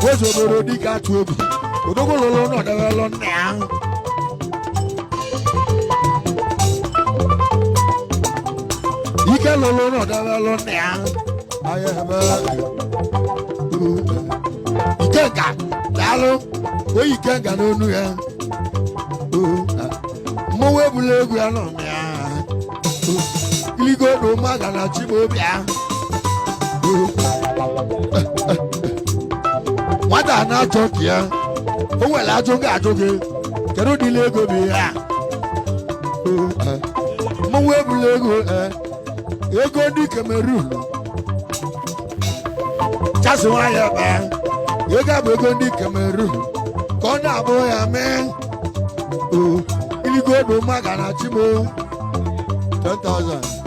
Wezu obodo dike atụ egwu. Odogwu lụrụ ụlọ debelụ nna ya. Ike lụrụ ụlọ debelụ nna ya. Ahịa ebe. Ikenga daalụ oyi ikenga n'onu ya. Mmọnwụ ebula egwu ya nọ na ya. Iligo na ụmụaga na chimaobi ya. Nwata a na-achọ ka ya o nwere ajụ ga-ajụ gị, kedu ụdịla ego bụ ihe a? Mmọnwụ ebula ego, ego ndị Cameroon chasị nwayọ ebe ego a bụ ego ndị Cameroon ka ọ na-abụ ya mee iligo na ụmụaga na chimo 10,000.